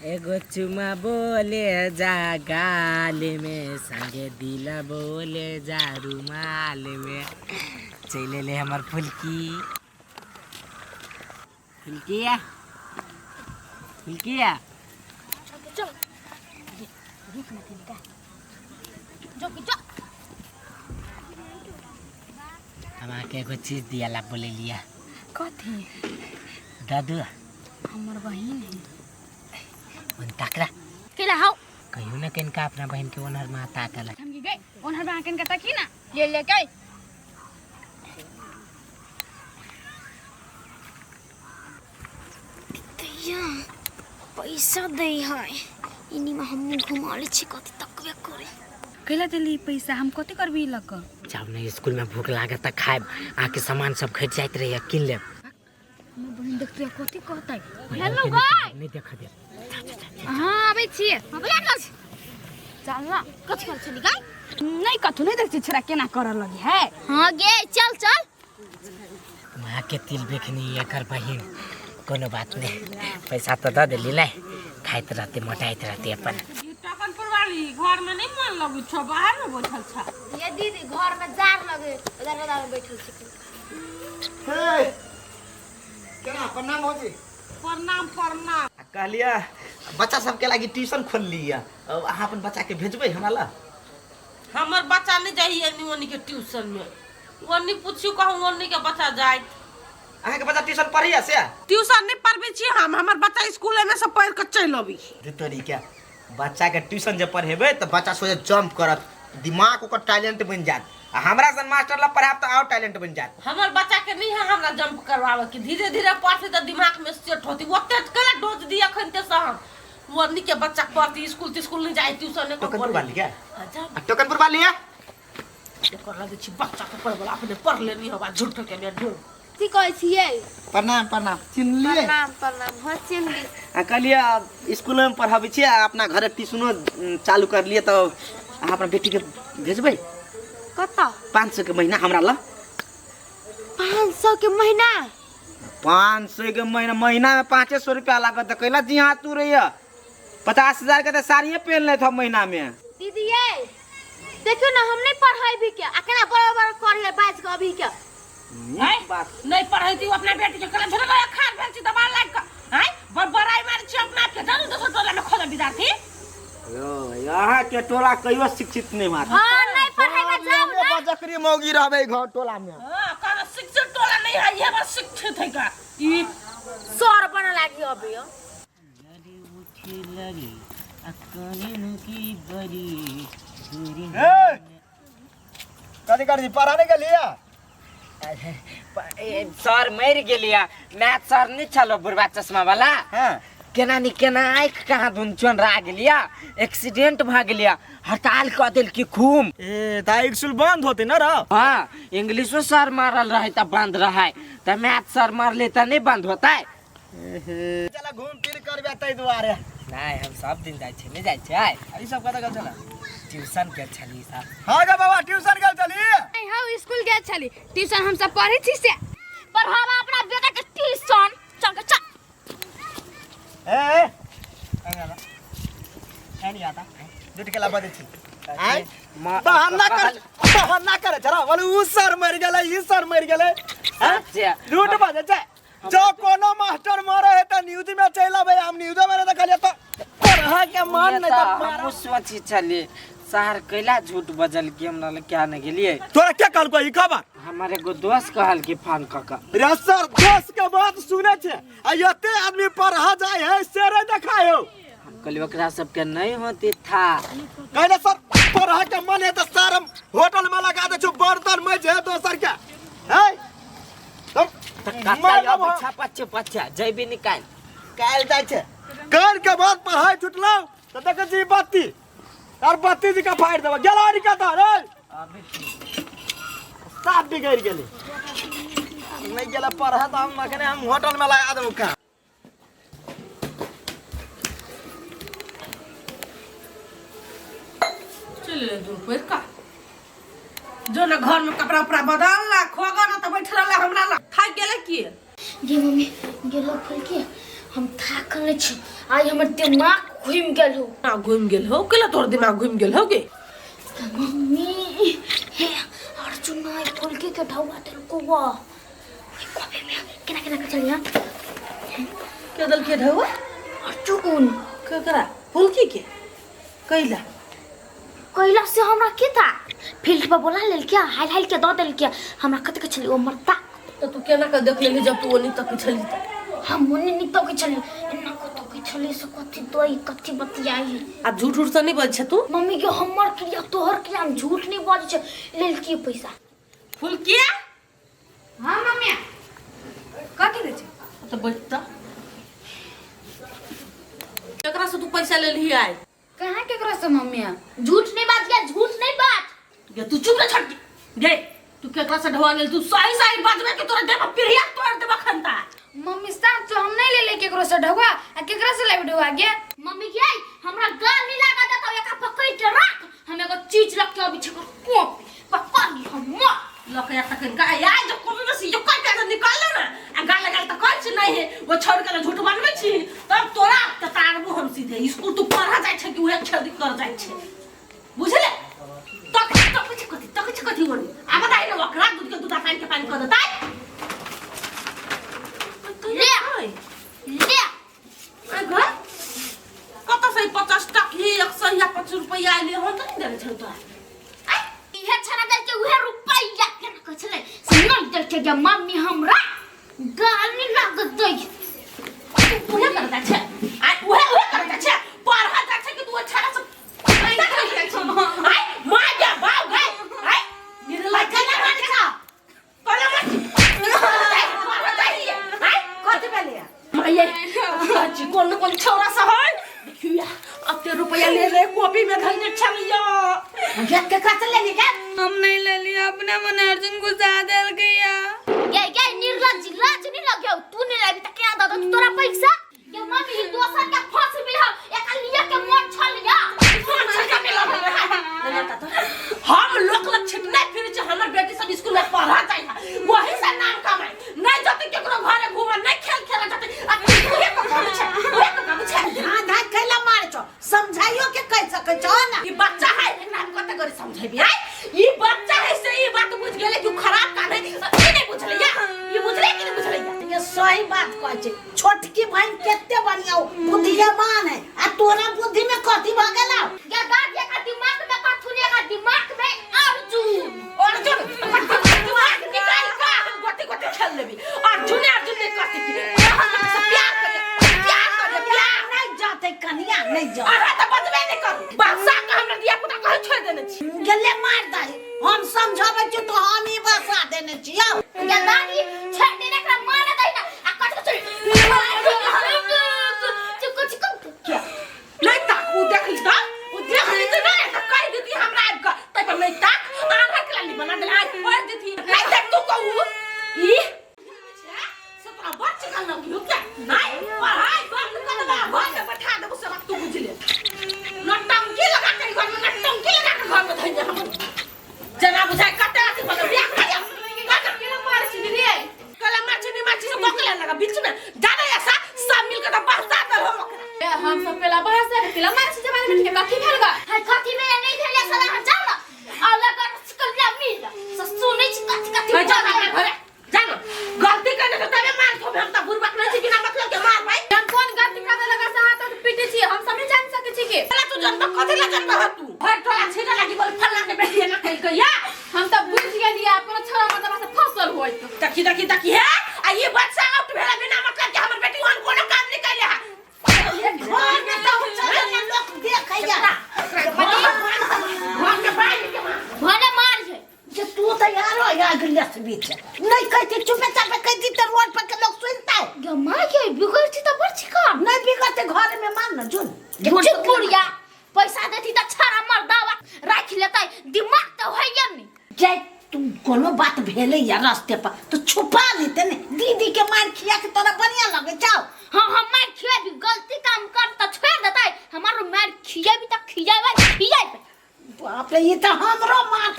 एगो चुमा बोले जा गाल में, संगे दिला बोले जा रुमाल में। चलि एलै हमर फुलकी। फुलकिया, फुलकिया। चल रुक ना तनिका, जो कि जो। हम अहाँके एगो चीज दियाला बोलेलिया। कथी? दादू। हमर बहिन है। उन ताकरा। केला हाउ। कहियो ना कनिका अपना बहिन के ओनहर में ताकल। हम की गई ओनहर में कनिका ताकी ना ले ले के। दैया पैसा दै है इनी में हम घुमा ले छी कथी तकबे करे। कैला देली पैसा? हम कथी करबी लक? जब ने स्कूल में भूख लागत त खाएब, आके सामान सब घट जाइत रहिए किन लेब। हमर बहिन देखते कथी कहतै? बहिन हेलो के गाय। नहीं देखा दे। हां आबै छी। हम बोला कर चल ना। कथी कर छली गाय? नहीं कथू नहीं देखছি छोरा केना करऽ लगी है। हां गे चल चल। माँ के तिल बेखनी एकर बहिन। कोनो बात नहीं, पैसा तो दऽ देली ने, खाइत रहते मोटाइत रहते अपन। टकनपुर वाली घर में नहीं मन लगै छौ, बाहर में बैठल छ। ये दीदी घर में जार लगे उधर उधर में बैठल छी। हे केना प्रणाम भौजी। प्रणाम प्रणाम। आ कहलियै बच्चा सबके लागि ट्यूशन खोललियै, अहाँ अपन बच्चा के भेजबै हमरा लग? हमर बच्चा नहीं जाइए एनी ओनी के ट्यूशन में। ओनी पूछियो कहूँ ओनी के बच्चा जाए। अहाँ के बच्चा ट्यूशन पढ़ैया से? ट्यूशन नहीं पढ़बै छी हम, हमर बच्चा स्कूल में से पढ़ के चलि अबै। तोरी के बच्चा के ट्यूशन जे पढ़ेबै तऽ बच्चा सोझे जंप करत, दिमाग ओकर टैलेंट बनि जायत। आ हमरा सन मास्टर लग पढ़ायब तऽ आओर टैलेंट बनि जायत। हमर बच्चा के नहीं है हमरा जंप करवावे के, धीरे धीरे पढ़ते तऽ दिमाग में सेट होती। ओते केला डोज दी अखन ते से हम ओनी के बच्चा पढ़ती स्कूल तिस्कूल नहीं जाए ट्यूशन नहीं। टोकनपुर वाली के? हाँ, जा। आ टोकनपुर वाली है? एकर लगे छी बच्चा के पढ़ वाला अपने पढ़ लेनी होबा झूठ के लिए ढूंढ। की कहै छियै? प्रणाम प्रणाम। चिन्हलियै? प्रणाम प्रणाम। हां चिन्हली। आ कहलियै स्कूल में पढ़ाबै छियै आ अपना घरे ट्यूशनो चालू करलियै, तऽ अहाँ अपना बेटी के भेजबै? कतऽ? 500 के महीना हमरा लग। 500 के महीना? 500 के महीना, महीना में 500 रुपया लागत। तऽ कैला जी हाथ तू रहिए 50,000 के तऽ साड़िये पहन लेत हम महीना में। दीदी ये देखियो ना हम नहीं पढ़ाई भी के आ केना बड़ा बड़ा करे बाज के अभी के। आय, नहीं पढ़ाई थी अपना बेटी के कलम छोड़ के खार भेल छी दबा लाग के। आय, बड़ बड़ाई मार छी अपना के जानू दोसर टोला में खोज विद्यार्थी। यो यहाँ के टोला कहियो शिक्षित नहीं मार। हां नहीं पढ़ाई में जाओ ना। बजकरी मौगी रहबे घर टोला में। हां कारण शिक्षित टोला नहीं है, ये बस शिक्षित है का ई सर बन लागी अभी। लड़ी उठी लड़ी अकलिन की बड़ी दूरी। ए कथी कर दी पढ़ा नहीं गेलियै? सर मरि गेलिया, मैथ सर नहीं छलो बुढ़वा चश्मा वाला। हाँ। केना नी केना आँखि कहाँ धुन चोनरा गेलिया, एक्सीडेंट भऽ गेलिया, हड़ताल कऽ देलकी खूब। ए तऽ स्कूल बंद होते ना रह? हाँ इंग्लिशो सर मारल रहे तऽ बंद रहे, तऽ मैथ सर मारले तऽ नहीं बंद होता। चला घूम फिर करबे ताहि दुआरे। नहीं हम सब दिन जाइ छियै, नहीं जाइ छियै। ई सब कतऽ गेल छला? ट्यूशन के छली सब। हाँ गे बाबा ट्यूशन गेल छली? नहीं हम स्कूल गेल छली, ट्यूशन हम सब पढ़ै छी से। पढ़ावा अपना बेटा के ट्यूशन। चल के चल। ए ए नहीं आता झूठ के लाबा दै छी। आय बहाना कर, बहाना करे जरा बोले उ सर मर गेलै ई सर मर गेलै। झूठ बाजै छै। जो कोनो मास्टर मरे है त न्यूज में चलि आबै, हम न्यूज में नहीं देखलियै त पढ़ा के मन नहीं त हमहूँ सोची छलियै सर कैला झूठ बजल कि हमरा लग क्या नहीं गेलियै। तोरा के कहलको ई खबर? हमर एगो दोस्त कहल कि फोन क के। रे सर दोस्त के बात सुने छे आ एते आदमी पढ़ा जाय है से रे देखायो। हम कहलियै ओकरा सबके नहीं होती था। कहले सर पढ़ा के मन है त सर हम होटल में लगा दे छु बर्तन में जे दोसर के। है पच्छा पच्छा पच्छा जैबी निकाल काल्हि जाइ छै। काल्हि के बाद पढ़ाइ छुटलौ तऽ देखै छी बत्ती और बत्ती जी के फाड़ि देबै। गेलो रे कतऽ रे? साफ बिगड़ि गेलै। नहि गेलै पढ़े तऽ हम अखने हम होटल में लगा देबौ काम। चलि एलै दूर पढ़ि कऽ। जो ने घर में कपड़ा उपड़ा बदल ला खोगा ना तो बैठ रहला हमरा ला थाक गेलै की? गे मम्मी गेलो फुलकी हम थाकल नहीं छी, आइ हमर दिमाग घूमि गेल हो। दिमाग घूमि गेल हो? केला तोर दिमाग घूमि गेल हो गे? मम्मी हे अर्जुन आइ फुलकी के ढौआ देलको वा कॉपी में केना केना के चलिया। के देलके ढौआ? अर्जुन। केकरा? फुलकी के? कैला? कैला से हमरा के था फील्ड पर बोला लेलके, हाल हाल के दऽ देलके हमरा। कतेक छली ओ मरता। तऽ तू केना के देख लेली जब तू ओनी तक छली? तऽ हम ओने नहीं तकै छली, एना को तकै छली से कथी दोई कथी बतियाई। आ झूठ उठ से नहीं बजै छै तू? मम्मी के हमर क्रिया तोहर क्रिया, हम झूठ नहीं बजै छै। लेलकी पैसा। फुलकिया। हाँ मम्मी, कथी दै छै? तऽ बैठ। तऽ केकरा से तू पैसा लेलही आइ? कहाँ केकरा से मम्मी? झूठ नहीं बाज गया, झूठ नहीं बाज। गे तू चुप रे छोटकी। गे तू केकरा से ढवा लेल? तू सही सही बाजबे कि तोरा देह पिरिया तोड़ देबा खंता। मम्मी साथ तो हम नहीं ले ले केकरो से ढवा, आ केकरा से लेबे ढवा गे? मम्मी के आई हमरा गाल नहीं लगा देता, एका पकड़ के रख, हम एगो चीज रख के अभी छकर कॉपी पकड़ ली हम मर। लके या तक का या जो कॉपी में से यो कट के निकाल लो ना, आ गाल लगा त कहै छी नहीं है वो छोड़ के झूठ बनबै छी तब तोरा कतारबो हम सीधे। स्कूल तू पढ़ा जाइ छै कि उहे खेल कर जाइ छै? बुझले? तक तक छी कथि तक छी कथि होनी आ बताइ ने ओकरा दूध के दूध आ पानी के पानी कर देतै। ले ले। आ घर कत से 50 टकी 100 या 25 रुपैया आइले हम त नहीं देने छौ तोरा। इहे छना दल के उहे रुपैया केना कहै छलै से नहीं दल के गे। मम्मी हमरा गाल नहीं लागत दै। तू उहे करता छै आ उहे उहे करता छै, पढ़ा जा छै कि तू अच्छा से पैसा खरीदै छै? आय मां गे बाप गे, आय निर्लज्ज कला मारै छौ? कला मार पढ़ा जाइए। आय कथी भेलैया? माये जी कोन कोन छौरा सब है देखिया, अते रुपया ले ले कॉपी में धइने छलियो। गे केकरा से लेली गे? हम नहीं ले लिया, अपने मन अर्जुन गुस्सा देल गया। गे गे निर्लज्ज, लाज नहीं लगे? तू नहीं लाबी त केना दऽ तोरा पैसा गे? मम्मी ई दोसर के फंस मिल एका लिया के मन छल या। हम लोक लग छिटने फिर छै, हमर बेटी सब स्कूल में पढ़ा जाइ है वही से नाम कमाई नहीं जते, केकरो घरे घूमे नहीं, खेल खेला जते, आ उहे को काम छै, उहे को काम छै। आधा कैला मारै छौ? समझाइयो के कहि सकै छौ ने। ई बच्चा है, एकरा हम कते करी समझेबी? आय ई बच्चा है से ई बात बुझ गेले कि उ खराब काम है, ई नहीं बुझले या? ई बुझले कि नहीं बुझले या? ये सही बात कहै छै, छोटकी बहन केते बढ़िया बुद्धिमान है, आ तोरा बुद्धि में कथी भऽ गेलौ? गे दादी एका दिमाग में कथू नहीं, एका दिमाग में अर्जुन। अर्जुन ओकर दिमाग निकाल के हम गोटी गोटी खेल लेबी। अर्जुन अर्जुन नहीं करती कि हम से प्यार करे, प्यार करे, प्यार नहीं जाते कनिया, नहीं जा। अहाँ तऽ बजबे नहीं करू, बादशाह के हमरा धिया पुता कहे छोड़ देने छी। गेले मार दही, हम समझाबै छी तो हम ही बसा देने छियौ। गे दादी छोड़ देने, एकरा मार दै ना आ कट के चल चिको चिको। क्या नहीं ताक? उ देख ली तऽ, उ देख ली तऽ नहीं तऽ कहि देती हमरा आबि कऽ, तै पर नहीं ताक। आन्हर के लाली बना देले, आइ फोड़ देती। नहीं देख तू कहू ई से तोरा बड़ चिकन लगियो क्या? नहीं पढ़ाई बंद कर देबा, घर में बैठा देबो से बात तू बुझ ले। नौटंकी लगा के घर में, नौटंकी लगा के घर में धइने हम जना बुझाय कते अथी भऽ गेल। बियाह करिया केला मार छी रे? कला माछी नहीं माछी से बकले लगा बीच में जाने ऐसा सब मिलकर तो बहसा दल हो ओकरा। हम सब पेला बहस है, केला मार छी जमाने बेटी के? कथी भेल गा? हाय कथी में नहीं भेल साला, हम जाओ ना अलग कल्ला मिल से सुनै छी कथी कथी। जा ना अपना घरे जा ना, गलती करने तो तबे मार थोबे, हम तो बुरबक नहीं छी बिना मतलब के मार भाई। हम कोन गलती कर देलक से हाथ हाथ पीटे छी? हम सब नहीं जान सके छी के चला तू जनबा, कथी ला जनबा हो तू? भर टोला छीने लागी बोल फल्ला के बेटी ना कहि के या। हम त बुझ गेलियै कोनो छोरा मतलब से फसल होइत। देखी देखी देखी है, आ ये बच्चा आउट भेला बिना मतलब के, हमर बेटी ओहन कोनो काम नहीं कैले है। घर में तो चले ने लोक देखैया। घर के बाहर के मार भने मार छै। जे तू तऽ यारो आग बीच नहीं कहती, चुपे चापे कहती तऽ रोड पर के लोग सुनता। गे मां के बिगड़ छी त बड़ छी काम। नहीं बिगड़ते, घर में मान न जुन। चुप बुढ़िया, पैसा देती त छाड़ा मर्दावा राखि लेतै, दिमाग त होइए नहीं। जे तू कोनो बात भेलै या रास्ते पर तो छुपा लेते ने, दीदी के मार खिया के तोरा बढ़िया लगे जाओ। हाँ हम मार खियाबी, गलती काम कर त छोड़ देतै, हमारो मार खियाबी त खियाबे खियाबे। बाप रे, ई तऽ हमरो मार